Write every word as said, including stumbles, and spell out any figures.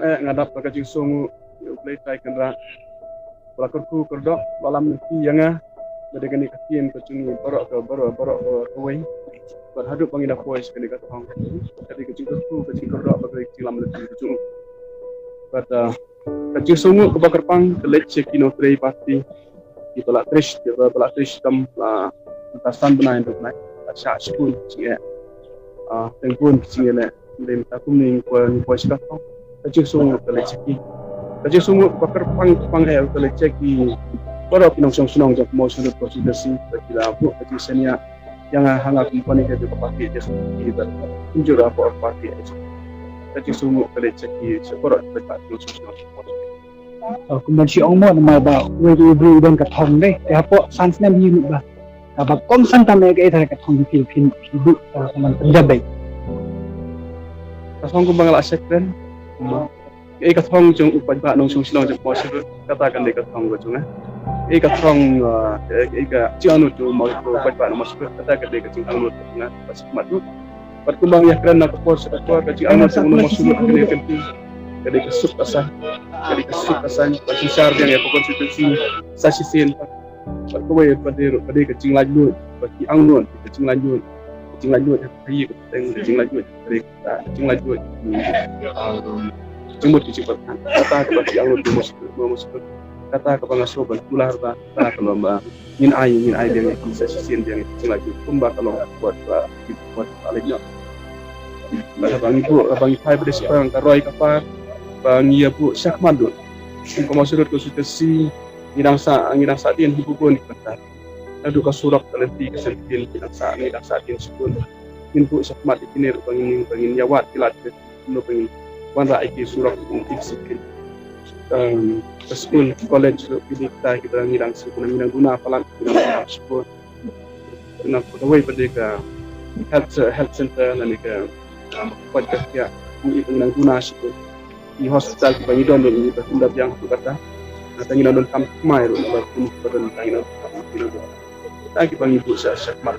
Eh, nga dap ba ka jingsngew ïa U Blei Trai Kynrad ba la kyrkhu kyrdoh, ba la lam lynti ïa nga. Ba dei kane ka ktien ka jong ngi baroh ka, baroh, baroh ka, kawei. Bad haduh ba ngi da poi sha kane ka thong, ka dei ka jingkyrkhu, ka jingkyrdoh, bad ka dei ka jinglam lynti ka jong u. Bad, uh, ka jingsngew kaba kyrpang ka leit sha ki nongtrei party, kiba la trei, kiba la trei shitom la mynta san bnai, hynriew bnai, la shah shibun jingeh. Ah, teng bun jingeh leh. Dei mynta kumne ngi poi, ngi poi sha ka thong. Ka jingsngew ka leit sha ki. Ka jingsngew kaba kyrpang kyrpang eh ka leit sha ki baroh ki nongshong shnong jong ka Mawshynrut constituency, ba ki la buh ka jingsngewsih ïa nga ha nga kum u paidbah, ka party jong ki, bad kumjuh ruh hapoh party. Ka jingsngew ka leit sha ki, sha baroh ki paidbah ki nongshong shnong. Oh, kumban shu ong mo, namar ba uwei u briew u don ka thong de, te hapoh san snem hi mut ba kaba kongsan tam eh kaei, tang ka thong phi, phi buh, eh, kumban pynjah dei. Ka thong kumba nga la shakren, kumba, kaei ka thong jong u paidbah nongshong shnong jong Mawshynrut, kata kan dei ka thong ka jong nga. Kaei ka thong, eh, kaei ka jingangnud jong u paidbah nong Mawshynrut, kata kan dei ka jingangnud ka jong nga. Ba sha khmat ruh, bad kumba nga ïakren na ka por sha ka por, ka jingangnud jong u nong Mawshynrut kane ka dei, ka dei ka suk ka saiñ, ka dei ka suk ka saiñ, ba synshar biang ïa ka constituency sa shisien. Bad kawei pat de ruh ka dei ka jinglaitluid, ba ki angnud ka jinglaitluid, ka jinglaitluid ha ka ïing ka pateng, ka jinglaitluid ha ka ri ka, ka jinglaitluid, um, jingmut ka jingpyrkhat. Kata kaba ki angnud ki must, must, kata kaba nga sngewbha ban kular ba kata ka long ba ngin ai, ngin ai biang ïa ki sa shisien biang ïa ka jinglaitluid kumba ka long ka por ba ki por ba leit noh. Bad haba ngi buh, haba ngi phai bad shaphang ka roi ka par ba ngi ïa buh shakhmat ruh, kum ka Mawshynrut constituency, ngi dang sah, ngi dang sahdien hi bun bun ki bynta. Naduh ka surok, ka lynti, ka syntien, ngi dang sah, ngi dang sahdien shibun. Ngin buh shakhmat ïa kine ruh ba ngin, ba ngin ïa wad ki lad, kumno ba ngin wanrah ïa ki surok, ki lynti, ki syntien. Em, ka skul, ki college ruh, ki dei kita kiba ngi dang sngewbha, ngi dang duna palat, ngi dang duna shibun. Duna kawei pat de ka health, health center, lane ka, em, ka poi ka khiah, ngi dang duna shibun. Ki hospital kiba ngi don ruh ngi ba kum da biang haduh katta. Nangta ngi nang donkam thymmai ruh naba kum kiba don, nangta ngi nang donkam thymmai ruh. Nangta kiba ngi buh sha, shakhmat.